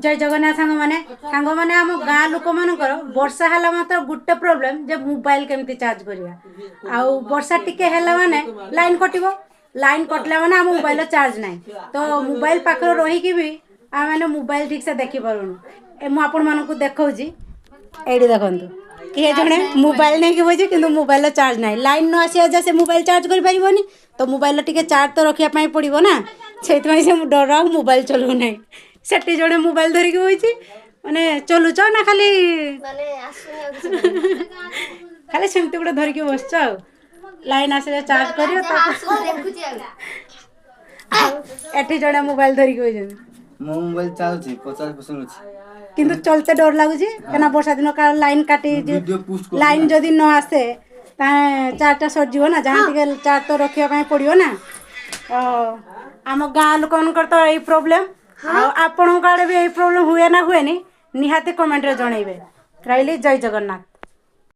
ଜୟ ଜଗନ୍ନାଥ ସାଙ୍ଗମାନେ। ସାଙ୍ଗମାନେ, ଆମ ଗାଁ ଲୋକମାନଙ୍କର ବର୍ଷା ହେଲା ମାତ୍ର ଗୋଟେ ପ୍ରୋବ୍ଲେମ୍ ଯେ ମୋବାଇଲ କେମିତି ଚାର୍ଜ କରିବା। ଆଉ ବର୍ଷା ଟିକେ ହେଲା ମାନେ ଲାଇନ୍ କଟିବ। ଲାଇନ୍ କଟିଲା ମାନେ ଆମ ମୋବାଇଲର ଚାର୍ଜ ନାହିଁ। ତ ମୋବାଇଲ ପାଖରେ ରହିକି ବି ଆମେ ମୋବାଇଲ ଠିକ୍ସେ ଦେଖିପାରୁନୁ। ଏ ମୁଁ ଆପଣମାନଙ୍କୁ ଦେଖାଉଛି, ଏଇଠି ଦେଖନ୍ତୁ, କିଏ ଜଣେ ମୋବାଇଲ ନେଇକି ବସିଛି, କିନ୍ତୁ ମୋବାଇଲର ଚାର୍ଜ ନାହିଁ। ଲାଇନ୍ ନ ଆସିବା ଯାଏ ସେ ମୋବାଇଲ ଚାର୍ଜ କରିପାରିବନି। ତ ମୋବାଇଲର ଟିକେ ଚାର୍ଜ ତ ରଖିବା ପାଇଁ ପଡ଼ିବ ନା, ସେଇଥିପାଇଁ ସେ ଡର ଆଉ ମୋବାଇଲ ଚଲାଉନାହିଁ। ସେଠି ଜଣେ ମୋବାଇଲ ଧରିକି ବସିଛି। ମାନେ ଚଲୁଛ ନା ଖାଲି ମାନେ ଆସୁନି ଆଉ କିଛି? ଖାଲି ସେମିତି ଗୋଟେ ଧରିକି ବସିଛ, ଆଉ ଲାଇନ୍ ଆସିଲେ ଚାର୍ଜ କରିବ। ଯାହା ଆସୁଛି ଦେଖୁଛି ଆଉ। ଆଉ ଏଠି ଜଣେ ମୋବାଇଲ ଧରିକି ବସିଛନ୍ତି। ମୋ ମୋବାଇଲ ଚାଲୁଛି, 50% ଅଛି। କିନ୍ତୁ ଚଲତେ ଡର ଲାଗୁଛି, କାହିଁକିନା ବର୍ଷା ଦିନ କାଳେ ଲାଇନ୍ କାଟି ଭିଡ଼ିଓ ପୋଷ୍ଟ। ଲାଇନ୍ ଯଦି ନ ଆସେ ତାହେଲେ ଚାର୍ଜଟା ସରିଯିବ ନା। ଯାହା ଟିକେ ଚାର୍ଜ ତ ରଖିବା ପାଇଁ ପଡ଼ିବ ନା। ତ ଆମ ଗାଁ ଲୋକମାନଙ୍କର ତ ଏଇ ପ୍ରୋବ୍ଲେମ୍। ଆଉ ଆପଣଙ୍କ ଆଡ଼େ ବି ଏଇ ପ୍ରୋବ୍ଲେମ୍ ହୁଏ ନା ହୁଏନି, ନିହାତି କମେଣ୍ଟରେ ଜଣେଇବେ। ରହିଲି, ଜୟ ଜଗନ୍ନାଥ।